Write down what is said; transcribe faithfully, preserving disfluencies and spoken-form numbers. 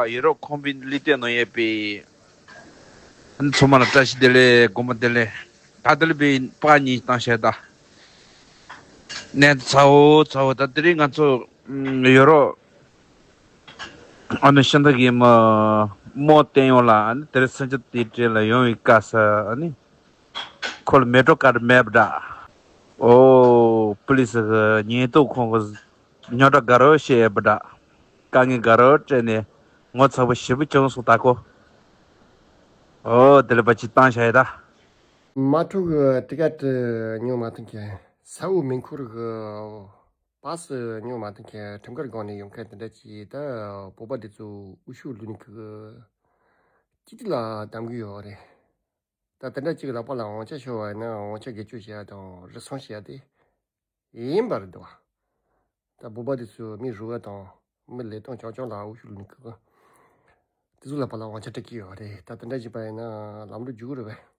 ཡོ་རོབ་ཁང་པའི་ལི་ཏེ་ནང་ཡོད་པའི་ཚང་མ་ལ་བཀྲ་ཤིས་བདེ་ལེགས། དགོང་མོ་བདེ་ལེགས། ད་དེ་ལ་པའི་པ་གཉིས་བཏང་བྱས་ད། ནས་ཚ་བོ་ཚ་བོ་ད་དེ་རིང་ང་ཚོ་ཡོ་རོབ་ཨ་ནི་ཤིན་ཐ་གི་མ་མོ་བསྟན་ཡོང་ལ། ཨ་ནི་དེ་རིང་སེམས་ཅན་དེའི་གྲས་ལ་ཡོང་བའི་སྐབས་སུ། ཨ་ནི་ཁོ་ལ་མེ་ཏྲོ་ཀར་མེད་པ་འདྲ། ཨོ་པུ་ལི་སི་གི་ཉེན་རྟོག་ཁང་གི་རྙོག་དྲ་དགའ་རབ་བཤད་ཡས་པ་འདྲ། དཀའ་ངལ་དགའ་རབ་སྤྲད་ནས་ངོ་ཚ་བོ་ཞེ་པོ་བྱུང་སོང་ད་ཁོ། ཨོ་དེ་ལ་པ་ཅིག་བཏང་བྱས་ད། མ་ཐུག་གི་ཏི་ཀ་ཏི་ཉོ་མ་ཐུག་གི་ས་འུ་མིན་ཁུར་གི་པ་སི་ཉོ་མ་ཐུག་གི་ཁྲིམས་འགལ་སྒང་ནས་ཡོང་མཁན་དེ་འདྲ་ཅིག་ད་བོད་པ་དེ་ཚོ་འུ་ཤུགས་ལུས་ནི་གི་ཅི་ཏི་ལ་གདམ་གི་ཡོད་རེད། ད་དེ་འདྲ་ཅིག་ལག་པ་ལ་དབང་ཆ་ཤོར་བ་ཡིན་ན་དབང་ཆ་སྒེར་གཅོད་བྱེད་ཡ་དང་རི་སོང་བྱེད་ཡ་དེ་ཡིན་པ་རེད་འདུག་བ། ད་བོད་པ་དེ་ཚོ་མི་རུལ་བ་དང་མི་ལས་སྟངས་རྐྱང་རྐྱང་ལ་འུ་ཤུགས་ལུས་ནི་གི་དེ་ཚོ་ལག་པ་ལ་དབང་ཆ་སྤྲད་ཀྱི་ཡོད་རེད། ད་དེ་འདྲ་བྱས་པ་ཡིན་ན་ལམ་འགྲོ་རྒྱུག་གི་རེད་པས།